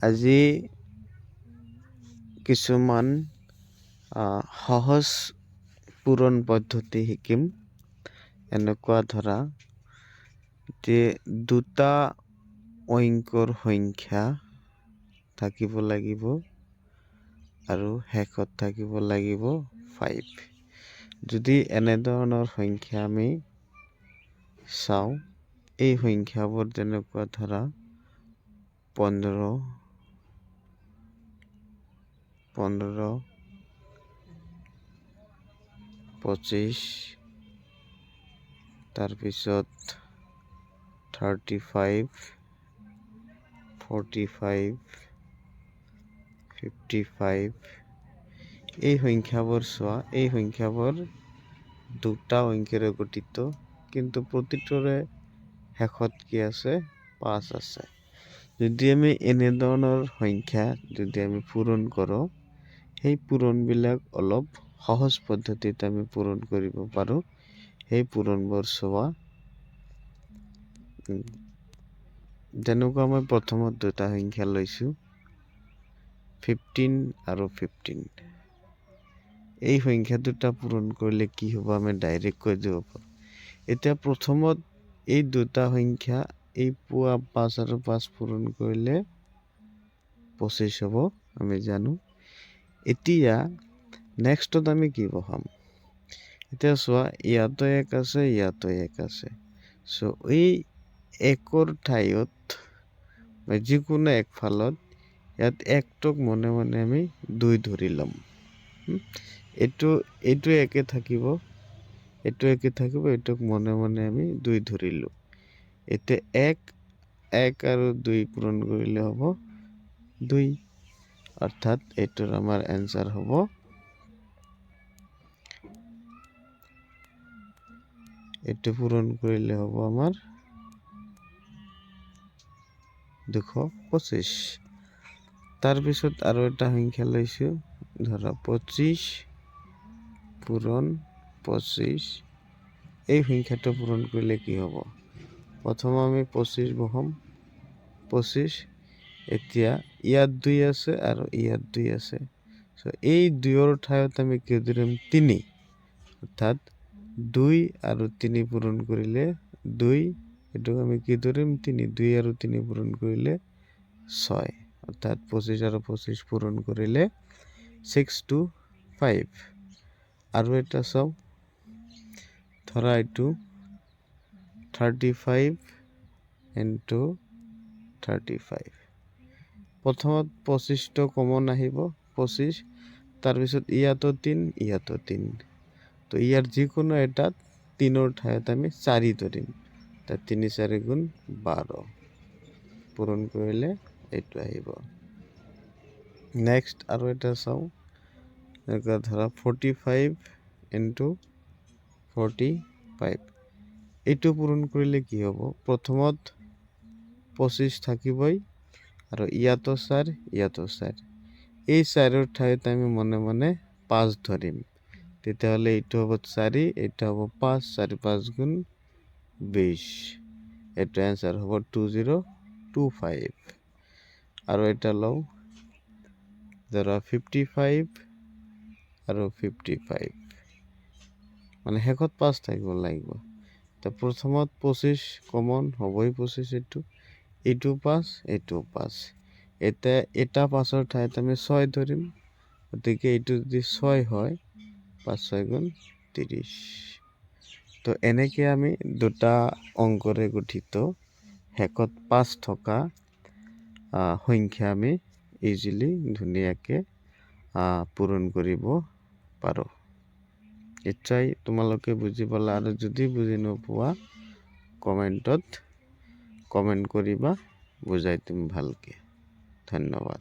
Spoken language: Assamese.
আজি কিছুমান সহজ পূৰণ পদ্ধতি শিকিম। এনেকুৱা ধৰা যে দুটা অংকৰ সংখ্যা থাকিব লাগিব আৰু শেষত থাকিব লাগিব 5। যদি এনেধৰণৰ সংখ্যা আমি চাওঁ, এই সংখ্যাবোৰ যেনেকুৱা ধৰা 15, 15, 25, তাৰপিছত 35, 45, 55, এই সংখ্যাবোৰ চোৱা। এই সংখ্যাবোৰ দুটা অংকেৰে গঠিত, কিন্তু প্ৰতিটোৰে শেষত কি আছে? 5 আছে। যদি আমি এনেধৰণৰ সংখ্যা যদি আমি পূৰণ কৰোঁ, সেই পূৰণবিলাক অলপ সহজ পদ্ধতিত আমি পূৰণ কৰিব পাৰোঁ। সেই পূৰণবোৰ চোৱা, যেনেকুৱা মই প্ৰথমত দুটা সংখ্যা লৈছোঁ, 15 আৰু 15। এই সংখ্যা দুটা পূৰণ কৰিলে কি হ'ব আমি ডাইৰেক্ট কৈ দিব পাৰোঁ। এতিয়া প্ৰথমত এই দুটা সংখ্যা, এই পোৱা 5 আৰু 5 পূৰণ কৰিলে 25 হ'ব, আমি জানো। এতিয়া নেক্সটত আমি কি বহাম? এতিয়া চোৱা, ইয়াতো 1 আছে, ইয়াতো 1 আছে। এই একৰ ঠাইত বা যিকোনো একফালত ইয়াত একটোক মনে মনে আমি 2 ধৰি ল'ম। এইটো একে থাকিব, এইটো একে থাকিব, এইটোক মনে মনে আমি 2 ধৰিলোঁ। এতিয়া 1, 1 আৰু 2 পূৰণ কৰিলে হ'ব 2, অৰ্থাৎ এইটোৰ আমাৰ এনচাৰ হ'ব এইটো পূৰণ কৰিলে হ'ব আমাৰ 225। তাৰপিছত আৰু এটা সংখ্যা লৈছোঁ, ধৰা 25 পূৰণ 25। এই সংখ্যাটো পূৰণ কৰিলে কি হ'ব? প্ৰথম আমি 25 বহাম, 25। এতিয়া ইয়াত 2 আছে আৰু ইয়াত 2 আছে। এই 2ৰ ঠাইত আমি কি ধৰিম? 3, অৰ্থাৎ 2 আৰু 3 পূৰণ কৰিলে 2, এইটোক আমি কি ধৰিম? 3। 2 আৰু 3 পূৰণ কৰিলে 6, অৰ্থাৎ 25 আৰু 25 পূৰণ কৰিলে 625। আৰু এটা চাওঁ, ধৰা এইটো 35 into 35। প্ৰথমত 25টো কমন আহিব, 25, তাৰপিছত ইয়াতো 3, ইয়াতো 3। ইয়াৰ যিকোনো এটাত 3ৰ ঠাইত আমি 4 ধৰিম। 3 4 গুণ 12 পূৰণ কৰিলে এইটো আহিব। নেক্সট আৰু এটা চাওঁ, এনেকুৱা ধৰা 45 into 45। এইটো পূৰণ কৰিলে কি হ'ব? প্ৰথমত 25 থাকিবই আৰু ইয়াতো 4, ইয়াতো 4। এই 4ৰ ঠাইত আমি মনে মনে 5 ধৰিম। তেতিয়াহ'লে এইটো হ'ব 4, এইটো হ'ব 5, 4 5 গুণ 20। এইটো এনচাৰ হ'ব 2025। আৰু এটা লওঁ, ধৰা 55 আৰু 55, মানে শেষত 5 থাকিব লাগিব। প্ৰথমত 25 কমন হ'বই, 25, এইটো 5, এইটো 5। এতিয়া এটা 5ৰ ঠাইত আমি 6 ধৰিম, গতিকে এইটো যদি 6 হয়, 5 6 গুণ 30। এনেকৈ আমি দুটা অংকৰে গঠিত শেষত 5 থকা সংখ্যা আমি ইজিলি ধুনীয়াকৈ পূৰণ কৰিব পাৰোঁ। নিশ্চয় তোমালোকে বুজি পালা, আৰু যদি বুজি নোপোৱা কমেণ্টত কমেণ্ট কৰিবা, বুজাই দিম ভালকৈ। ধন্যবাদ।